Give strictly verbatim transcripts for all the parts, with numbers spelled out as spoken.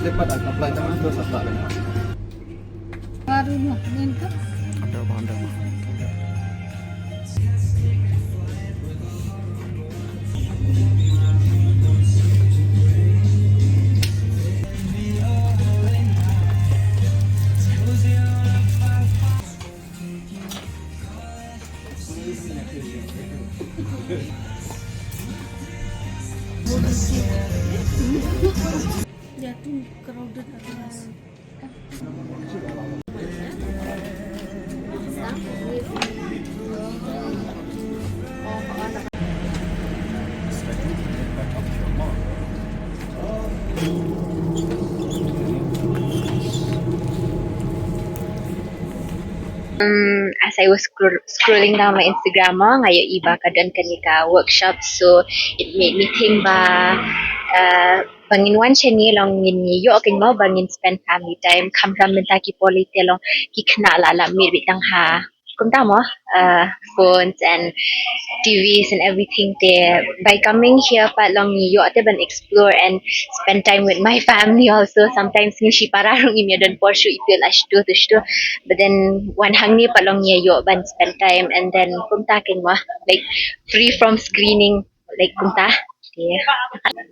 Dapat apply tama tu sa apply. Baru nak minta. Ya tu crowded atas. Um, as I was scroll- scrolling down my Instagram, nga ïohi ba ka don kane ka workshop, so it made me think ba uh, ba ngin wan shane long ngin ïoh kynmaw ba ngin spend family time, kham ram mynta ki poli te long ki khynnah la la mih beit tang ha kumta mo, uh, phones and T Vs and everything te. By coming here pat long ngi ïoh te ban explore and spend time with my family also. Sometimes ngi shi para rung im ya don por shu itu la shtu tu shtu. But then wan hangne pat long ngi ïoh ban spend time and then kumta kynmaw, like, free from screening, like kumta. Yeah.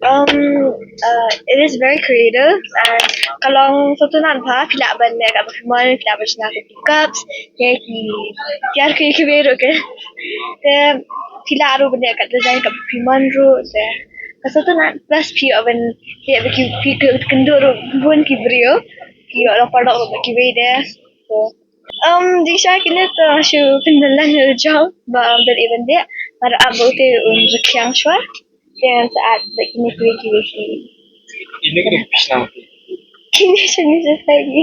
Um, uh, it is very creative and ka long sngewtynnat bha, phi lah ban leh kaba phi mon, phi lah ban shna ka cups, ne ki tiar ki ki bero ke. Te phi lah ruh ban leh ka design kaba phi mon ruh, te ka sngewtynnat plus phi ïoh ban leh ba ki phi kynduh ruh bun ki briew, phi ïoh long paralok ruh bad kiwei de. So, Um, jingshisha kine to shu pynbna lang ïa u jong ba um dei ban dei. Mar ap ba u te un rkhiang shwa. Te ngan sa add ba kine kiwei kiwei ki. Kine ki dei phi shnam. Kine shane sa sa kine.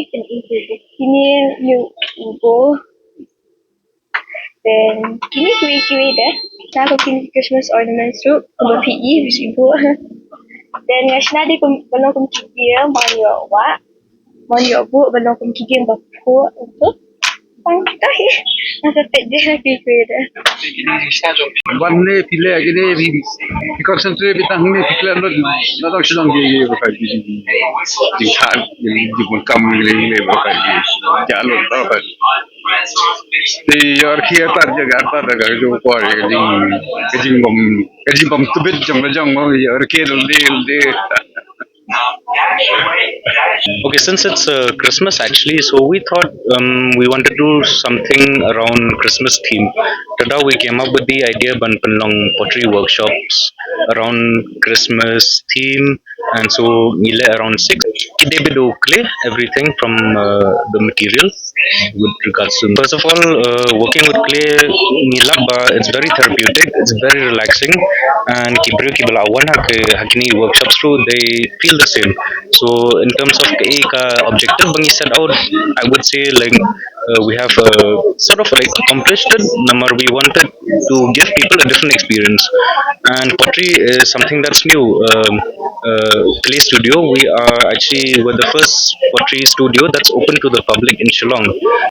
Kine ïa u bol. Then kine kiwei kiwei de. Sa ko kine Christmas ornaments tu. Kumba phi i phi i bol. Then nga shna de kum ba long kum ki dieng ba ïoh wah. Mon ïoh buh ba long kum ki dieng ba phuh. Tang tahi. Masa pet dia ki kwe dah. Wan ne phi leh kine phi, phi concentrate phi tang ne phi khlem lut. Na dang sdang ki ki ba kai ki jingthan, jingpynkam, jingpynleh ba kai ki. Ja lut ba kai. Te ïoh rkhie tat, ja tat ka jong por ka jing, ka jingbym, ka jingbym tbit jong la jong mo, ïoh rkhie dul dil dil. Okay, since it's uh, Christmas actually, so we thought um, we wanted to do something around Christmas theme. Tada we came up with the idea ban pynlong pottery workshops around Christmas theme, and so ngi leh around six. Ki dei bit u clay, everything from uh, the material. With regards to, first of all, uh, working with clay, ngi lap ba it's very therapeutic, it's very relaxing, and ki briew kiba la wan ha ki, ha kine workshops ruh, they feel the same. So in terms of ka, ka objective ba ngi set out, I would say, like, uh, we have uh, sort of, like, accomplished it. Namar we wanted to give people a different experience, and pottery is something that's new. Um, uh, clay studio, we are actually, we're the first pottery studio that's open to the public in Shillong.